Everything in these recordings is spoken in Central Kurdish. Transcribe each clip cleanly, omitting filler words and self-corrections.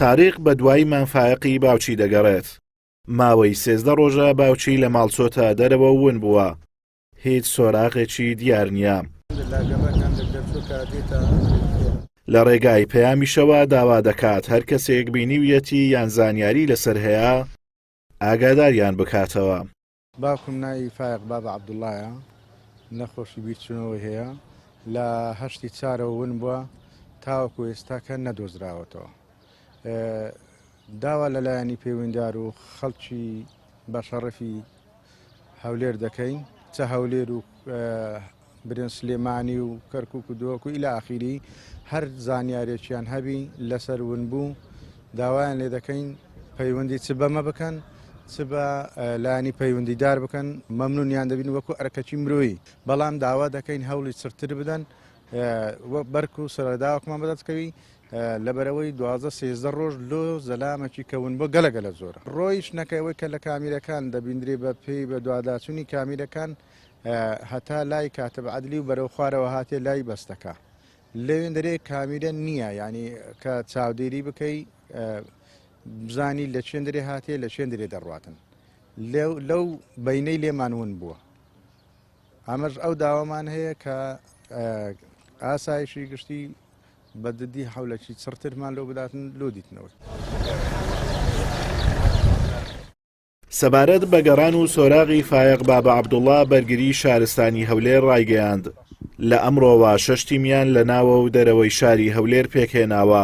تاریق بەدوای مام فایەقی باوکی دەگەڕێت. ماوەی 13 ڕۆژە باوکی لە ماڵ چۆتە دەرەوە و ون بووە. هیچ سۆراغێکی دیار نییە. لە ڕێگای پەیامیشەوە داوا دەکات هەر کەسێک بینیویەتی یان زانیاری لەسەر هەیە ئاگاداریان بکاتەوە. باوکم ناوی فایەق بابە عەبدوڵایە، نەخۆشی بیرچوونەوەی هەیە، لە هەشتی چارەوە ون بووە تاوەکو ئێستاکە نەدۆزراوەتەوە. داوا لە لایەنی پەیوەندار و خەڵکی بەشەڕەفی هەولێر دەکەین چە هەولێر و برێن سلێمانی و کەرکک و دۆک و ئیلا ئاخیری هەر زانیارێکیان هەبی لەسەر ونبوو داوایان لێ دەکەین پەیوەندی چ بەمە بکەن چ بە لایەنی پەیوەندیدار بکەن مەمنونیان دەبین وەکو ئەرکەکی مرۆیی بەڵام داوا دەکەین هەوڵی چرتر بدەن بەرک و سەرەداوەکمان بەدەستکەوی لەبەرئەوەی 12 13 ڕۆژ لۆ زەلامەکی کە ون بۆ گەلە گەلە زۆرە ڕۆیشتنەکە ئەوەی کە لە کامیرەکان دەبیندرێ بە پێی بە دواداچوونی کامیرەکان هەتا لای کاتب عەدلی و بەرەو خوارەوە هاتێ لای بەستەکە لەوێن دەرێ کامیرە نییە ینی کە چاودێری بکەی بزانی لە چێندرێ هاتێ لە چێندرێ دەڕاتن لەو بینەی لێمان ون بووە ئەمەش ئەو داوامان هەیە کە ئاسایشی گشتی بە ددی حەولەکی چڕترمان لۆ بداتن لۆ دیتنەوەی. سەبارەت بە گەڕان و سۆراغی فایەق بابە عەبدوڵا بەرگری شارستانی هەولێر ڕایگەیاند، لە ئەمڕۆوە شەش تیمیان لە ناوە و دەرەوەی شاری هەولێر پێکهێناوە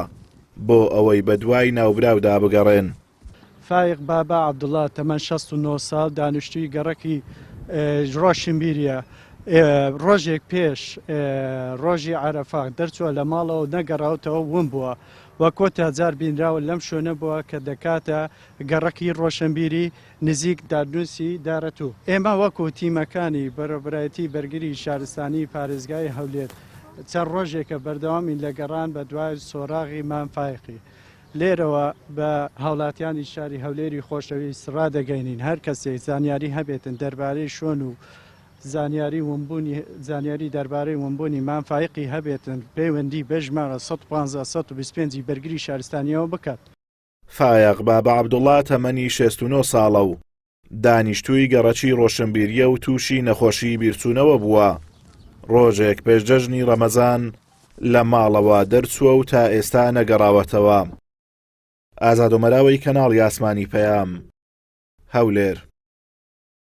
بۆ ئەوەی بەدوای ناوبراودا بگەڕێن. فایق بابا عەبدوڵا تەمەن 69 ساڵ دانیشتووی گەڕەکی ڕۆشنبیریە ڕۆژێک پێش ڕۆژی عەرەفە دەرچووە لە ماڵەوە نەگەڕاوتەوە ون بووە و کۆتا جار بینراوە لەم شوێنە بووە کە دەکاتە گەڕەکی ڕۆشنبیری نزیک دادنووسی دارەتوو. ئێمە وەکو تیمەکانی بەڕێوەبەرایەتی بەرگری شارستانی پارێزگای هەولێر چەند ڕۆژێکە بەردەوامین لە گەڕان بەدوای سۆراغی مام فایقی. لێرەوە بە هاوڵاتیانی شاری هەولێری خۆشەویست ڕادەگەینین هەر کەسێک زانیاری هەبێتن دەربارەی شوێن و زانیاری ونبوونی زانیاری دەربارەی ونبوونی مام فایقی هەبێتن پەیوەندی بە ژمارە 115 125 بەرگری شارستانیەوە بکات. فایەق بابە عەبدوڵا تەمەنی 69 ساڵە و دانیشتووی گەڕەکی ڕۆشنبیرییە و تووشی نەخۆشیی بیرچوونەوە بووە، ڕۆژێک پێش جەژنی ڕەمەزان لە ماڵەوە دەرچووە و تا ئێستا نەگەڕاوەتەوە. ئازاد ئۆمەراوی کەناڵی ئاسمانی پەیام، هەولێر.